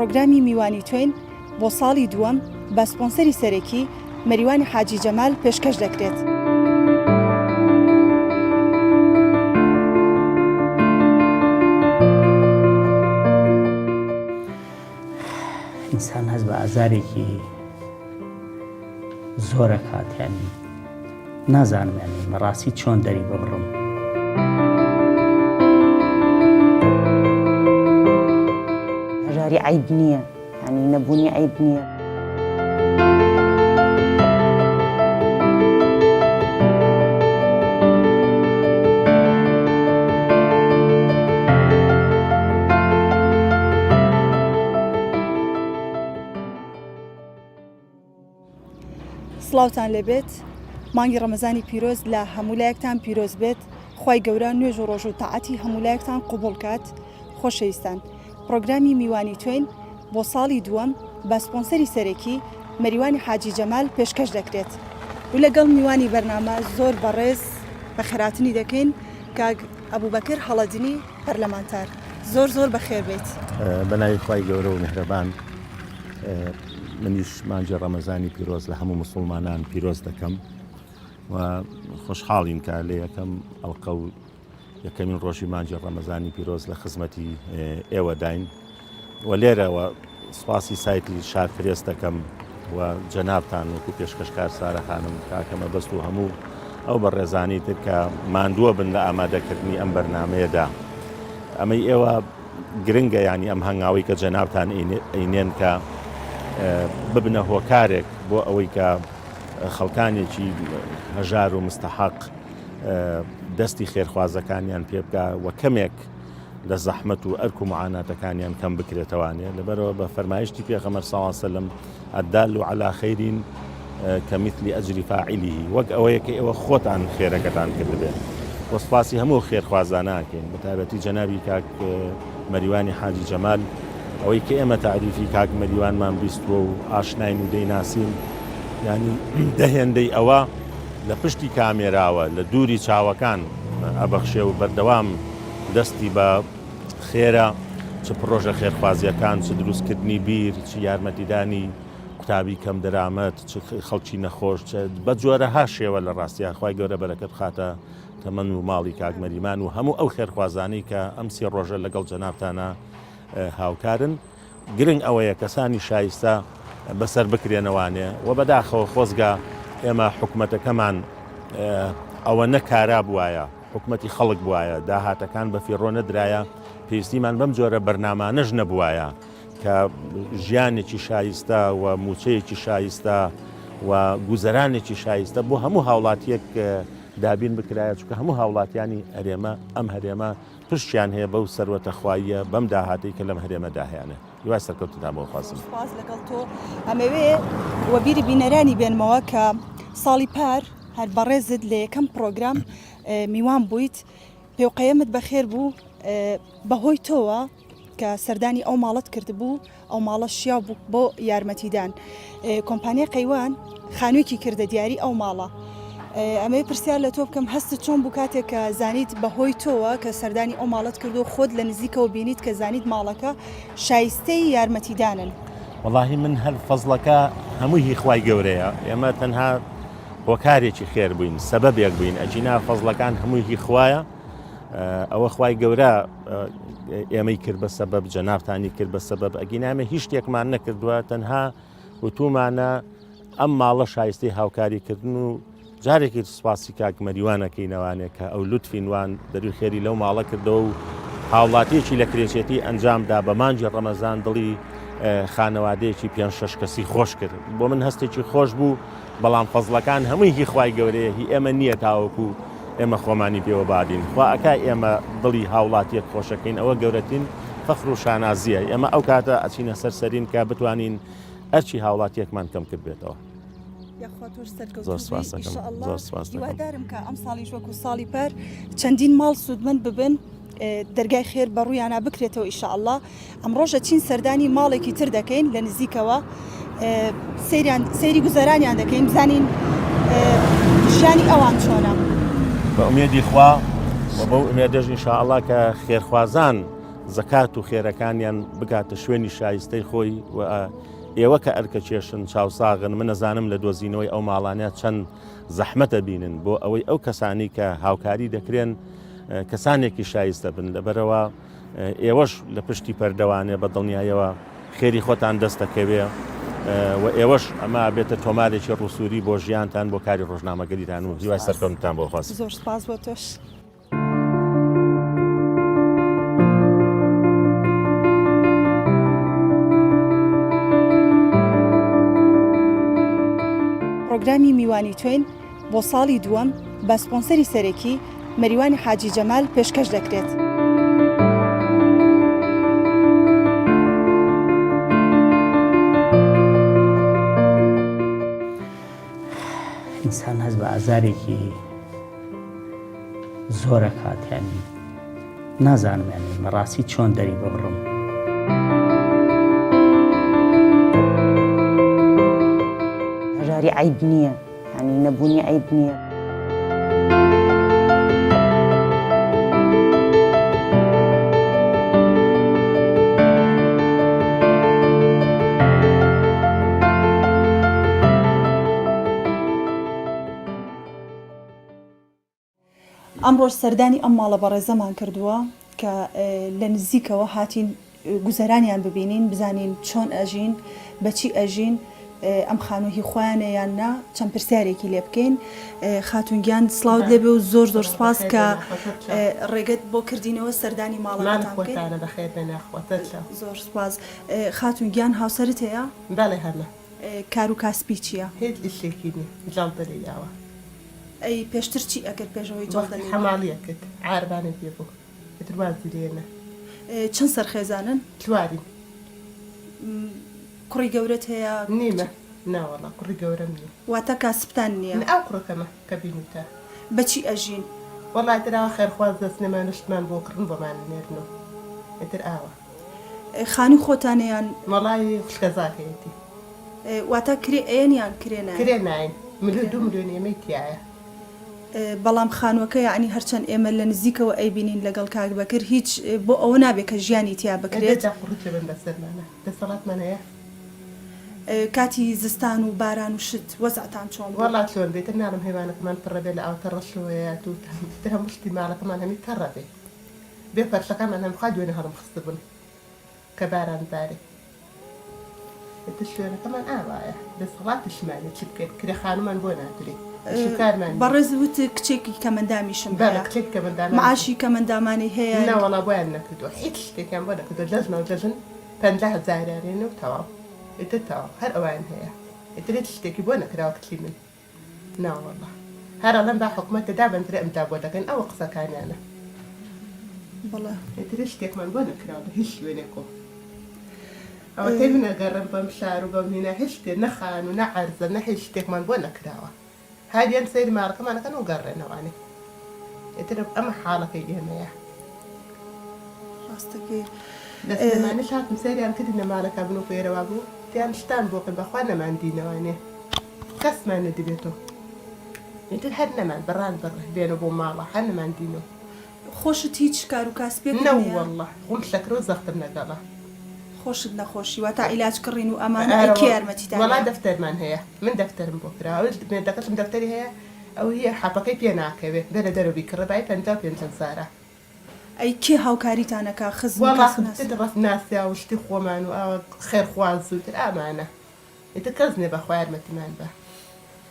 پڕۆگرامی میوانی تۆین بۆ ساڵی دووەم بە سپۆنسەری سەرەکی مەریوانی حاجی جەمال پێشکەش دەکرێت. ئینسان هەست بە ئازارێکی زۆر ئەکات یانی نازانم یانی بەڕاستی چۆن دەری ببڕم. هەژاری عەیب نییە یانی نەبوونی عەیب نییە. سڵاوتان لێبێت مانگی ڕەمەزانی پیرۆز لە هەموو لایەکتان پیرۆز بێت خوای گەورە نوێژ و ڕۆژ و تاعەتی هەموو لایەکتان قبوڵ کات خۆشەویستان پڕۆگرامی میوانی تۆین بۆ ساڵی دووەم بە سپۆنسەری سەرەکی مەریوانی حاجی جەمال پێشکەش دەکرێت و لەگەڵ میوانی بەرنامە زۆر بەڕێز بەخێرهاتنی دەکەین کاک ئەبوبەکر هەڵەدنی پەرلەمانتار زۆر زۆر بەخێر بێیت. بەناوی خوای گەورە و میهرەبان منیش مانگی ڕەمەزانی پیرۆز لە هەموو موسڵمانان پیرۆز دەکەم و خۆشحاڵین کە لە یەکەم ئەڵقە و یەکەمین ڕۆژی مانگی ڕەمەزانی پیرۆز لە خزمەتی ئێوەداین و لێرەوە سپاسی سایتی شار پرێس دەکەم و جەنابتان وەکو پێشکەشکار سارە خانم کاکە مەبەست و هەموو ئەو بەڕێزانی تر کە ماندووە بن لە ئامادەکردنی ئەم بەرنمەیەدا ئەمەی ئێوە گرنگە ینی ئەم هەنگاوی کە جەنابتان ئەینێن کە ببنە هۆکارێک بۆ ئەوەی کە خەڵکانێکی هەژار و مستحق دەستی خێرخوازەکانیان پێ بگا و کەمێک لە زەحمەت و ئەرک و معاناتەکانیان کەم بکرێتەوانێ لەبەرەوە بە فەرمایشتی پێغەمبەر صلی الله علیه وسلم الدال علی خیر کمثل اجر فاعله وەک ئەوەیە کە ئێوە خۆتان خێرەکەتان کردبێت وە سپاسی هەموو خێرخوازانە ئەکەین بە تایبەتی جەنابی کاک مەریوانی حاجی جەمال ئەوەی کە ئێمە تاریفی کاک مەریوانمان بیستووە و ئاشناین و دەیناسین یانی دەهێندەی ئەوە لە پشتی کامێراوە لە دووری چاوەکان ئەبەخشێ و بەردەوام دەستی بە خێرە، چ پڕۆژە خێرخوازییەکان، چ دروستکردنی بیر، چ یارمەتیدانی قوتابی کەمدەرامەت، چ خەڵکی نەخۆش، چ بە جۆرەها شێوە لە ڕاستیا خوای گەورە بەرەکەت بخاتە تەمەن و ماڵی کاک مەریمان و هەموو ئەو خێرخوازانەی کە ئەم سێ ڕۆژە لەگەڵ جەنابتانا هاوکارن. گرنگ ئەوەیە کەسانی شایستە بەسەر بکرێنەوانێ و بەداخەوە خۆزگە ئێمە حکومەتەکەمان ئەوە کارا بوایە حکومەتی خەڵک بوایە داهاتەکان بە فیڕۆ نەدرایە پێویستیمان بەم جۆرە بەرنامانەش نەبوایە کە ژیانێکی شایستە و موچەیەکی شایستە و گوزەرانێکی شایستە بۆ هەموو هاوڵاتیەک دابین بکرایە چونکە هەموو هاوڵاتیانی هەرێمە ئەم هەرێمە پشتیان هەیە بەو سەروەتە خواییە، بەم داهاتەی کە لەم هەرێمەدا هەیانە. هیوای سەرکەوتنتان بۆ ئەخوازم. زۆر سوپاس لەگەڵ تۆ. ئەمەوێ وەبیری بینەرانی بێنمەوە کە ساڵی پار هەر بەڕێزت لە یەکەم پڕۆگرام میوان بوویت، پێوقەیەمت بەخێر بوو، بەهۆی تۆوە کە سەردانی ئەو ماڵەت کردبوو، ئەو ماڵە شیاو بوو بۆ یارمەتیدان. کۆمپانیای قەیوان خانوویەکی کردە دیاری ئەو ماڵە. ئەمەوێ پرسیار لە تۆ بکەم هەستت چۆن بوو کاتێک کە زانیت بەهۆی تۆوە کە سەردانی ئەو ماڵەت کردو خۆت لە نزیکەوە بینیت کە زانیت ماڵەکە شایستەی یارمەتیدانن؟ وەڵاهی من هەر فەزڵەکە هەمووی هی خوای گەورەیە ئێمە تەنها هۆکارێکی خێر بووین سەبەبێک بووین ئەگینا فەزڵەکان هەمووی هی خوایە ئەوە خوای گەورە ئێمەی کرد بە سەبەب جەنابتانی کرد بە سەبەب ئەگینا ئێمە هیچ شتێکمان نەکردووە تەنها وتومانە ئەم ماڵە شایستەی هاوکاریکردن و جارێکی سپاسی کاک مەریوانەکەینەوانێ کە ئەو لوتفی نوان دەروی خێری لەو ماڵە کردەوە و هاوڵاتیەکی لە کرێچێتی ئەنجامدا بە مانگی ڕەمەزان دڵی خانەوادەیەکی پێ شەش کەسی خۆش کرد بۆ من هەستێکی خۆش بوو بەڵام فەزڵەکان هەمووی هی خوای گەورەیە هی ئێمە نییە تاوەکو ئێمە خۆمانی پێوە بادین خوا ئەکا ئێمە دڵی هاوڵاتیەک خۆشەکەین ئەوە گەورەترین فەخر و شانازیە ئێمە ئەو کاتە ئەچینە سەر سەرین کە بتوانین ئەرچی هاوڵاتیەکمان کەم کردبێتەوە. یاخوا تۆش سەرکەوتوو زۆر بی سپاس دەکەم ئیشەئەڵا زۆر سپاس دەکەم. هیوادارم کە ئەمساڵیش وەکو ساڵی پار چەندین ماڵ سوودمەند ببن دەرگای خێر بە ڕوویانا بکرێتەوە ئیشەئەڵا ئەمڕۆش ئەچین سەردانی ماڵێکی تر دەکەین لە نزیکەوە سەیریان سەیری گوزەرانیان دەکەین بزانین ژیانی ئەوان چۆنە. بە ئومێدی خوا و بەو ئومێدەش ئینشائەڵا کە خێرخوازان. زەکات و خێرەکانیان بگاتە شوێنی شایستەی خۆی و ئێوە کە ئەرکە کێشن چاوساغن من ئەزانم لە دۆزینەوەی ئەو ماڵانە چەند زەحمەتە بینن بۆ ئەوەی ئەو کەسانی کە هاوکاری دەکرێن کەسانێکی شایستە بن لەبەرەوە ئێوەش لە پشتی پەردەوانێ بە دڵنیایەوە خێری خۆتان دەست دەکەوێ و ئێوەش ئەمە بێتە تۆمارێکی ڕووسووری بۆ ژیانتان بۆ کاری ڕۆژنامەگەریتان و هیوای سەرکەوتنتان بۆ خواست. زۆر سپاس بۆ تۆش. پڕۆگرامی میوانی تۆین بۆ ساڵی دووەم بە سپۆنسەری سەرەکی مەریوانی حاجی جەمال پێشکەش دەکرێت. ئینسان هەست بە ئازارێکی زۆرەکات یانی نازانم یانی بەڕاستی چۆن دەری ببڕم. هەژاری عەیب نییە یانی نەبوونی عەیب نییە. ئەمڕۆش سەردانی ئەم ماڵە بەڕێزەمان کردووە کە لە نزیکەوە هاتین گوزەرانیان ببینین بزانین چۆن ئەژین بەچی ئەژین ئەم خانوو هی خۆیانە یان نا چەند پرسیارێکی لێ بکەین خاتون گیان سڵاوت لێبێ و زۆر زۆر سپاس کە ڕێگەت بۆ کردینەوە سەردانی ماڵەکەتان بکەین زۆر سپاس خاتون گیان هاوسەرت هەیە؟ بەڵێ هەمە. کار و کاسپی چییە؟ هیچ ئیشێکی نیە جەڵدە لێی یاوە. ئەی پێشتر چی ئەکرد پێش ئەوەی جەڵدە وەختی لێی بێ؟ حەماڵی ئەکرد عارەبانەی پێ بوو ئیتر وازی لێ نا. چەند سەر خێزانن؟ چوارین. کوڕی گەورەت هەیە؟ نیمە ناوەڵا کوڕی گەورەم نیە. واتە کاسپتان نیە؟ نا ئەو کوڕەکەمە کە بینیتە. بە چی ئەژین؟ وەڵا ئیتر ئاوا خێرخواز دەچنە مانشتمان بۆ کڕن بۆمان ئەنێرن و ئیتر ئاوا. خانوی خۆتانە یان؟ وەڵایی خوشکەزاکەیەتی. واتە کرێ ئەیەن یان کرێ نایەن؟ کرێ ناین ملیۆن دوو ملیۆن ئێمەی تیایە. بەڵام خانوەکە یەعنی هەرچەند ئێمە لە نزیکەوە ئەیبینین لەگەڵ کاک بەکر هیچ بۆ ئەوە نابێ کە ژیانی تیا بکرێت. دە جا قوڕی تێبەن بەسەرمانا دەسەڵاتمان هەیە؟ کاتی زستان و باران و شت وەزعتان چۆن بوو؟ وەڵا چۆن بێ ئیتر ناڵێم هەیوانەکەمان پڕە بێ لە ئاو تەڕە شۆیە تووت ئیتر هەموو شتی ماڵەکەمان هەمی تەڕە بێ. بێ فەرشەکانمان هەم خوا دوێنێ هەڵم خستبوون کە باران بارێ ئیتر شوێنەکەمان ئاوایە دەسەڵاتیشمان نیە چ بکەین کرێ خانوومان بۆ نادرێ ئیش و کارمان نیە. بەڕێز وت کچێکی کەمەندامیشم بەڵێ هەیە کچێکی کەمەندامیشم معاشی کەمەندامانی هەیە؟ نەوەڵا بۆیان نەکردووە هیچ شتێکیان بۆ نەکردووە جەژنە و جەژن 50 هەزاریان و تەواو ئیتر تەواو هەر ئەویان هەیە ئیتر هیچ شتێکی بۆ نەکراوە کچی من. ناوەڵا هەر ئەڵێم با حکومەتە دابندرێ ئەمجا بۆ دەکەن ئەوە قسەکانیانە. بەڵێ. ئیتر هیچ شتێکمان بۆ نەکراوە بە هیچ شوێنێک و ئەوەتەی من ئەگەڕێم بەم شار و بەم هینا هیچ شتێ نە خانوو نە عەرزە نە هیچ شتێکمان بۆ نەکراوە هەر یەن سەیری ماڵەکەمان ئەکەن و گەڕێنەوانێ ئیتر ئەمە حاڵەکەی ئێمەیە. ڕاستەکەی. لە سلێمانیش هاتم سەیریان کردین لە ماڵەکە بن و ئێرە وابوو تیان شتان بۆ کرد بەخوا نەمان دینەوانێ. کەسمان نەدیبێتۆ ئیتر هەر نەمان بڕان بڕ بێنۆ بۆ ماڵە هەر نەمان دینۆ. خۆشت هیچ کار و کاسپێکت نیە؟ نەوەڵڵا خۆم شەکرە و زەختم لەگەڵە. خۆشت نەخۆشی واتا عیلاج کڕین و ئەمانە ئەی کێ یارمەتیتان وەڵا دەفتەرمان هەیە من دەفتەرم بۆ کراوە ئەویش مێردەکەشم دەفتەری هەیە ئەو هیە حەپەکەی پێ ناکەوێ بێ لە دەرەوە بیکڕێ بای 55 هەزارە. ئەی کێ هاوکاریتان ئەکا خزم وەڵا کەس ناس؟ ڕەف ناسیاو شتی خۆمان و ئاوا خێرخواز و ئیتر ئامانە. ئیتر کەس نیە بەخوا یارمەتیمان با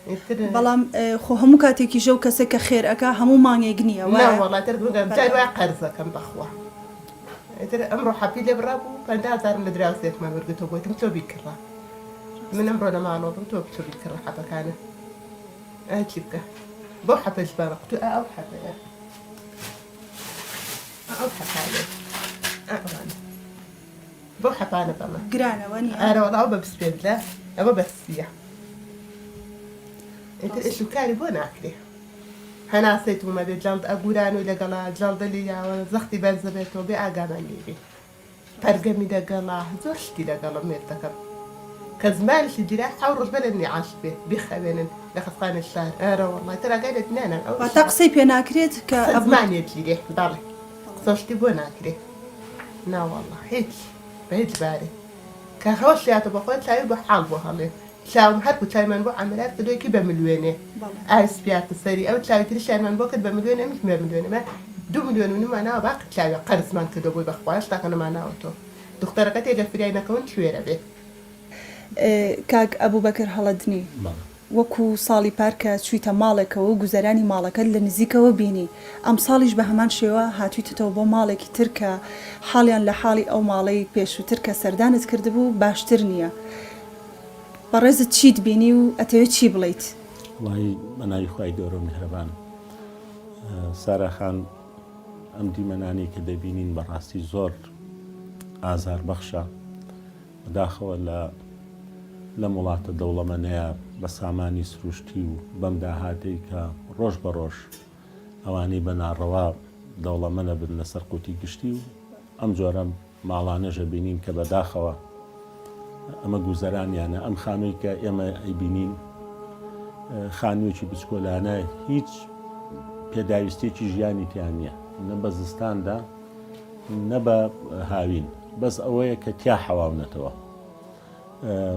ئیتر. بەڵام خۆ هەموو کاتێکیش ئەو کەسە کە خێر ئەکا هەموو مانگێک نیە نا وایە؟ وەڵا ئیتر بگەم جار وایە قەرزەکەم بەخوا ئیتر ئەمڕۆ حەپی لێ بڕابوو 50 هەزارم لە دراوسێکمان وەرگرتەوە گۆتم تۆ بیکڕە من ئەمڕۆ لە ماڵەوە بم تۆ بچۆ بیکڕە حەپەکانە ئا چی بکە بەو حەپەش بەڕە قوتو ئا ئەو حەپەیە ئا ئەو حەپانەیە ئا ئەوانە. بەو حەپانە بەمە. گرانە وەنیە؟ ئارە وەڵا ئەو بە بسپێندرا ئەوە بە سیە ئیتر ئیش و کاری بۆ ناکرێ هەناسەی تومە بێ جەڵد ئەگورانوی لەگەڵا جەڵدە لێ یاوە زەختی بەرزە بێتەوە بێ ئاگامان لێ بێ پەرگەمی لەگەڵا زۆر شتی لەگەڵە مێردەکەم کە زمانیشی گیرا حەو ڕۆژ بەرێ نیعاش بێ بیخەوێنن لە خەسخانەی شار ئارە وەڵا ئیتر ئاگای لە دنیا ئەو واتا قسەی پێ ناکرێت کە قسە زمانێ گیرێ بەڵێ قسە شتی بۆ ناکرێ. ناوەڵا هیچ بە هیچ بارێ کە هۆشی هاتە بۆ خۆی چاوی بۆ حاڵ بۆ هەڵێ چاوم هەر کو چاویمان بۆ عەمەلات کردوە یەکی بە ملوێنێ ئاوی سپیاتە سەری ئەو چاوی تریشیانمان بۆ کرد بە ملوێن ئەمیش بە ملوێنێ مە دوو ملیۆن و نیومان ناوە باقی چاوێ قەرزمان کردوە بۆی بەخوا هێشتاکە نەماناوەتەوە دختەرەکەتی ئەگەر فریای نەکەون کوێرە بێ. کاک ئەبوبەکر هەڵەدنی، وەکو ساڵی پار کە چوویتە ماڵێکەوە و گوزەرانی ماڵەکەت لە نزیکەوە بینی، ئەمساڵیش بە هەمان شێوە هاتوویتەتەوە بۆ ماڵێکی تر کە حاڵیان لە حاڵی ئەو ماڵەی پێشووتر کە سەردانت کردبوو باشتر نییە. بەڕێزت چیت بینی و ئەتەوێت چی بڵێیت؟ وەڵایی بە ناوی خوای گەورە و میهرەبان سارا خان ئەم دیمەنانەی کە دەبینین بەڕاستی زۆر ئازاربەخشە. بەداخەوە لە لەم وڵاتە دەوڵەمەنەیا بە سامانی سروشتی و بەم داهاتەی کە ڕۆژ بە ڕۆژ ئەوانەی بە ناڕەوا دەوڵەمەنە بن لەسەر قوتی گشتی و ئەم جۆرە ماڵانەش ئەبینین کە بەداخەوە ئەمە گوزەرانیانە ئەم خانووی کە ئێمە ئەیبینین خانوویەکی بچکۆلانە هیچ پێداویستێکی ژیانی تیا نییە نە بە زستاندا نە بە هاوین بەس ئەوەیە کە تیا حەواونەتەوە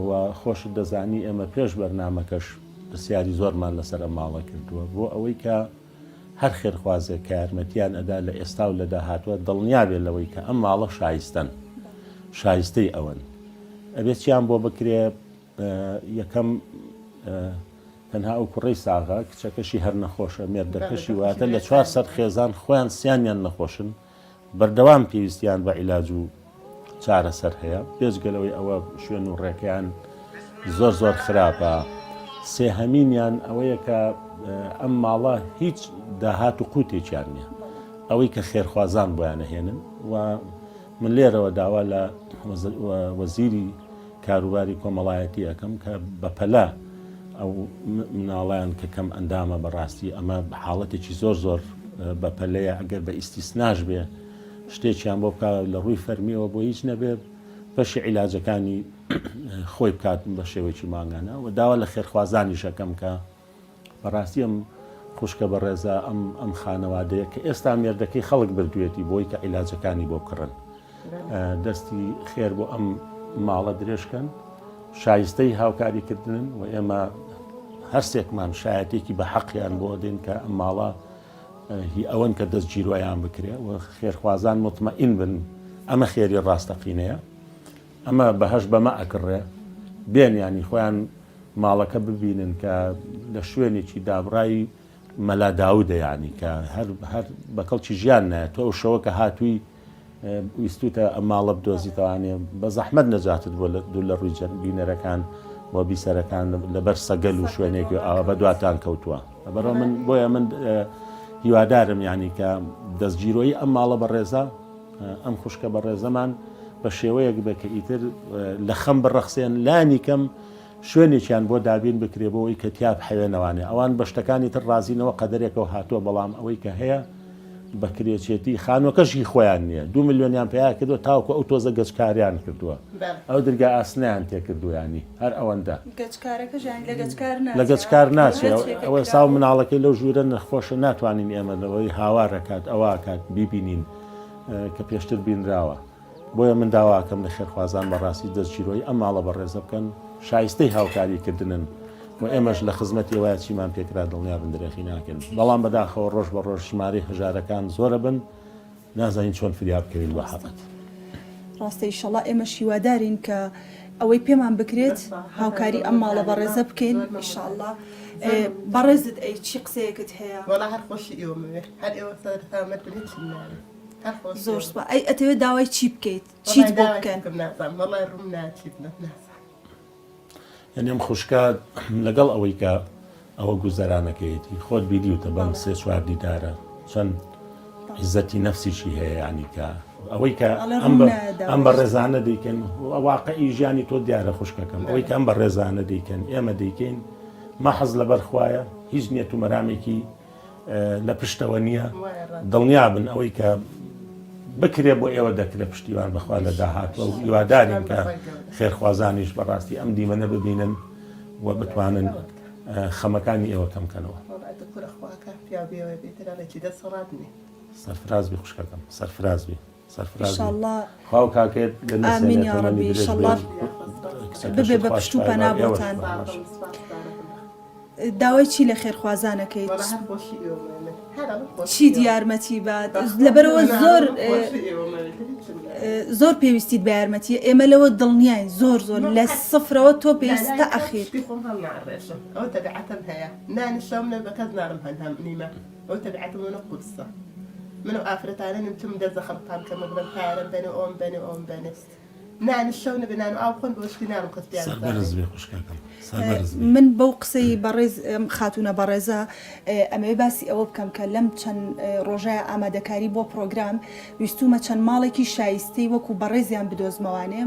و خۆشت دەزانی ئێمە پێش بەرنامەکەش پرسیاری زۆرمان لەسەر ئەم ماڵە کردووە بۆ ئەوەی کە هەر خێرخوازێک کە یارمەتیان ئەدا لە ئێستا و لە داهاتوە دڵنیا بێت لەوەی کە ئەم ماڵە شایستەن شایستەی ئەوەن ئەبێت چیان بۆ بکرێ یەکەم تەنها ئەو کوڕەی ساغە کچەکەشی هەر نەخۆشە مێردەکەشی واتە لە چوار سەر خێزان خۆیان سیانیان نەخۆشن بەردەوام پێویستیان بە عیلاج و چارەسەر هەیە بێجگەلەوەی ئەوە شوێن و ڕێکیان زۆر زۆر خراپە سێهەمینیان ئەوەیە کە ئەم ماڵە هیچ داهات و قوتێکیان نییە ئەوەی کە خێرخوازان بۆیانە هێنن و من لێرەوە داوا لە وەزیری کاروباری کۆمەڵایەتی ئەکەم کە بەپەلە ئەو مناڵیان کە کەم ئەندامە بەڕاستی ئەمە حاڵەتێکی زۆر زۆر بەپەلەیە ئەگەر بە ئیستیسناش بێ شتێکیان بۆ بکە لە ڕووی فەرمیەوە بۆ هیچ نەبێ بەشی عیلاجەکانی خۆی بکات بە شێوەیەکی مانگانە و داوا لە خێرخوازانیش ئەکەم کە بەڕاستی ئەم خوشکە بەڕێزە ئەم ئەم خانەوادەیە کە ئێستا مێردەکەی خەڵک بردوێتی بۆی کە عیلاجەکانی بۆ بکڕن دەستی خێر بۆ ئەم ماڵە درێژکەن شایستەی هاوکاریکردنن و ئێمە هەرسێکمان شایەتێکی بە حەقیان بۆ دێن کە ئەم ماڵە هی ئەوەن کە دەست گیرۆیان بکرێ و خێرخوازان مطمئن بن ئەمە خێری ڕاستەقینەیە ئەمە بەهەشت بەمە ئەکڕێ بێن یانی خۆیان ماڵەکە ببینن کە لە شوێنێکی دابڕای مەلا داودە یانی کە هەر هەر بە کەڵکی ژیان نایە تۆ ئەو شەوە کە هاتووی ویستوتە ئەم ماڵە بدۆزیتەوانێ بە زەحمەت نەجاتت بۆ لە دوور لە ڕووی بینەرەکان و بیسەرەکان لەبەر سەگەل و شوێنێکی ئاوا بە دواتان کەوتووە لەبەرەوە من بۆیە من هیوادارم یانی کە دەستگیرۆیی ئەم ماڵە بەڕێزە ئەم خوشکە بەڕێزەمان بە شێوەیەک بێ کە ئیتر لە خەم بڕەخسێن لانی کەم شوێنێکیان بۆ دابین بکرێ بۆ ئەوەی کە تیا بحەوێنەوانێ ئەوان بە شتەکانی تر ڕازینەوە قەدەرێکەوە هاتووە بەڵام ئەوەی کە هەیە بە کرێچێتی خانوەکەش هی خۆیان نییە دو ملیۆنیان پیا کردووە تاوەکو ئەو تۆزە گەچکاریان کردووە ئەو درگا ئاسنیان تێکردووە ینی هەر ئەوەندە گەچکارەکەش یانی لە گەچکار ناچێ لە گەچکار ناچێ ئەوە ساو مناڵەکەی لەو ژوورە نەخۆشە ناتوانین ئێمە لەوەی هاوارەکات ئەوەکات بیبینین کە پێشتر بینراوە بۆیە من داواکەم لە خێرخوازان بەڕاستی دەستگیرۆی ئەم ماڵە بەڕێزە بکەن شایستەی هاوکاری کردنن و ئێمەش لە خزمەتی ئێوە چیمان پێکرا دڵنیا بن درێخی ناکەن بەڵام بەداخەوە ڕۆژ بە ڕۆژ ژمارەی هەژارەکان زۆرە بن نازانین چۆن فریا بکەوین بە حەقت. ڕاستە ئیشەڵا ئێمەش هیوادارین کە ئەوەی پێمان بکرێت هاوکاری ئەم ماڵە بەڕێزە بکەین ئیشاڵا بەڕێزت ئەی چی قسەیەکت هەیە؟ وەڵا هەر خۆشی ئێوەم ئەوێ هەر ئێوە سەرسامەت بن هیچم ناوێ هەر خۆشی زۆر ئێوە. سوپاس ئەی ئەتەوێت داوای چی بکەیت چیت وەڵای بۆ داوای چی بکەن؟ بکەم نازانم وەڵای ڕووم نایە چی بڵێم نازانم. یانی ئەم خوشکە لەگەڵ ئەوەی کە ئەوە گوزەرانەکەیەتی خۆت بینیوتە بەم سێ چوار دیدارە چەند عیزەتی نەفسیشی هەیە ینی کە ئەوەی کە ئەم بە ڕێزانە دەیکەن واقعی ژیانی تۆ دیارە خوشکەکەم ئەوەی کە ئەم بە ڕێزانە دەیکەن ئێمە دەیکەین مەحەز لەبەر خوایە هیچ نیەت و مەرامێکی لە پشتەوە نییە دڵنیابن ئەوەی کە بکرێ بۆ ئێوە دەکرێت پشتیوان بەخوا لە داهاتوە و هیوادارین کە خێرخوازانیش بەڕاستی ئەم دیمەنە ببینن و بتوانن خەمەکانی ئێوە کەم کەنەوە. سەرفراز بی خوشکەکەم سەرفراز بی. سەرفراز بی. ئیشاڵڵا خوا و کاکەت لێ ئامین نەسێنێ یا تەمەنی ڕەبی درێژ بێ ئیشاڵڵا کچەکەشت ببێ بە خوا پشت و شفای پەنا با ئێوەش بۆتان. بە هەمەش. داوای چی لە خێرخوازان ئەکەیت؟ وەڵا هەر خۆشی ئێوەمە من هەر ئەڵێم خۆشی چیت ئێوە یارمەتی بات؟ بەخوا لەبەرئەوە ناڵێم زۆر خۆشی ئێوەمە من هیچم ناوێ. زۆر پێویستیت بە یارمەتیە ئێمە لەوە دڵنیاین زۆر زۆر من لە قەت سفرەوە تۆ لە پێویستە لای کەس ئەخیر. شتی خۆم هەڵناڕێژم ئەوە تەبیعەتم هەیە نانی شەوم نە بە کەس ناڵێم هەن هەم نیمە ئەوە تەبیعەتم ئەوەنە قورسە من ئەو ئافرەتانە نیم چم دەست لە خەڵک پان کەم و بڵێم پارەم بەنێ ئەوەم بەنێ ئەوەم بەنێ نانی شەو نەبێ نان و ئاو بخۆن بۆ شتی ناڵێم کەس پێیان سەربەرز بزانێ. بی خوشکەکەم سەربەرز بی. من بەو قسەی بەڕێز ئەم خاتوونە بەڕێزە ئەمەوێ باسی ئەوە بکەم کە لەم چەند ڕۆژەیە ئامادەکاری بۆ پڕۆگرام ویستوومە چەند ماڵێکی شایستەی وەکو بەڕێزیان بدۆزمەوانێ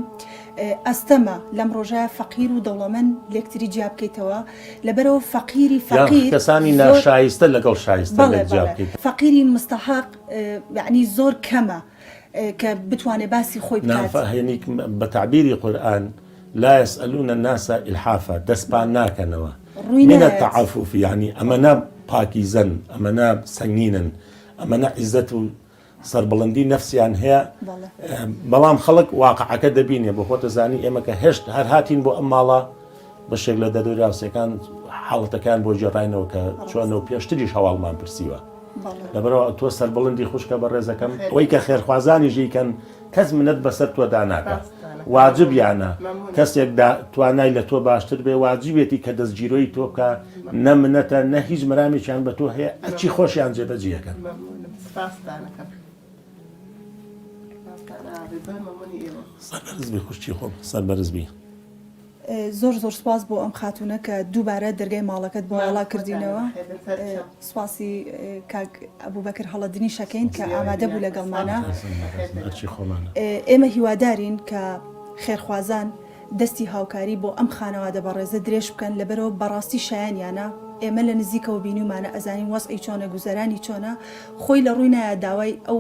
ئەستەمە لەم ڕۆژە فەقیر و دەوڵەمەند لێکتری جیا بکەیتەوە لەبەرئەوە فەقیری یان فەقیر کەسانی زۆر ناشایستە لەگەڵ شایستە بەڵێ لێک جیا بەڵێ بکەیتەوە. فەقیری مستەحەق یەعنی زۆر کەمە کە بتوانێ باسی خۆی بکات. نافەهێنی بە تەعبیری قورئان لا یسئلون الناس الحافا دەست پان ناکەنەوە ڕووی من نایەت. التعفف یانی ئەمەنە پاکیزەن ئەمەنە سەنگینن ئەمەنە عیزەت و سەربڵندی نەفسیان هەیە بەڵام خەڵک واقعەکە دەبینێ بۆ خۆتە زانی ئێمە کە هێشت هەر هاتین بۆ ئەم ماڵە بەشێک لە دەدوراوسەکان حاڵەتەکان بۆ گێڕاینەوە کە چۆنە و پێشتریش هەواڵمان پرسیوە لەبەرەوە تۆ سەربڵندی خوشکە بە ڕێزەکەم ئەوەی کە خێرخوازانی ژیکەن کەس منەت بەسەر تۆدا ناکە واجبیانە کەسێک توانای لە تۆ باشتر بێ واجبێتی کە دەستگیرۆی تۆ بکە نە منەتە نە هیچ مەرامێکیان بە تۆ هەیە ئەرکی خۆشیان جێبەجێ ئەکەن. مەمنونم سپاستان ئەکەم سپاستان ئاغی زۆر مەمونی ئێوەم. سەربەرز بی خوشکی خۆم سەربەرز بی. زۆر زۆر سوپاس بۆ ئەم خاتوونە کە دووبارە دەرگای ماڵەکەت بۆ واڵا کردینەوە سوپاسی کاک ئەبوبەکر هەڵەدنیش ئەکەین کە ئامادە بوو لەگەڵمانا ئێمە هیوادارین کە خێرخوازان دەستی هاوکاری بۆ ئەم خانەوادە بەڕێزە درێژ بکەن لەبەرئەوە بەڕاستی شایەنیانە ئێمە لە نزیکەوە بینیومانە ئەزانین وەزعی چۆنە گوزەرانی چۆنە خۆی لە ڕووی نایە داوای ئەو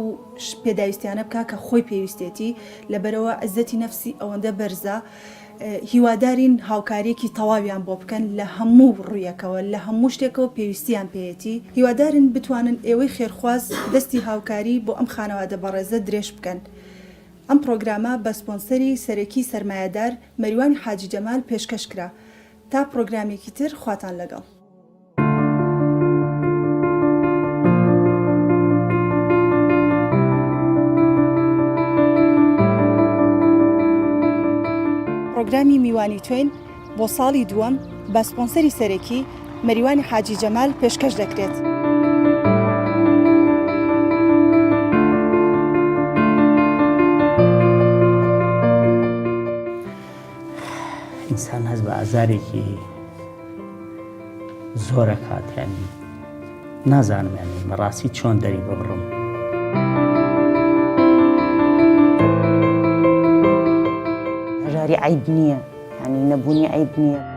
پێداویستیانە بکا کە خۆی پێویستێتی لەبەرئەوە عزەتی نەفسی ئەوەندە بەرزە هیوادارین هاوکاریەکی تەواویان بۆ بکەن لە هەموو ڕوویەکەوە لە هەموو شتێکەوە پێویستیان پێیەتی هیوادارین بتوانن ئێوەی خێرخواز دەستی هاوکاری بۆ ئەم خانەوادە بەڕێزە درێژ بکەن ئەم پڕۆگرامە بە سپۆنسەری سەرەکی سەرمایەدار مەریوانی حاجی جەمال پێشکەش کرا. تا پڕۆگرامێکی تر خواتان لەگەڵ. پڕۆگرامی میوانی تۆین بۆ ساڵی دووەم بە سپۆنسەری سەرەکی مەریوانی حاجی جەمال پێشکەش دەکرێت. ئینسان هەست بە ئازارێکی زۆرەکات ینی نازانم ینی بەڕاستی چۆن دەری ببڕم. هەژاری عیب نییە ینی نەبوونی عیب نییە.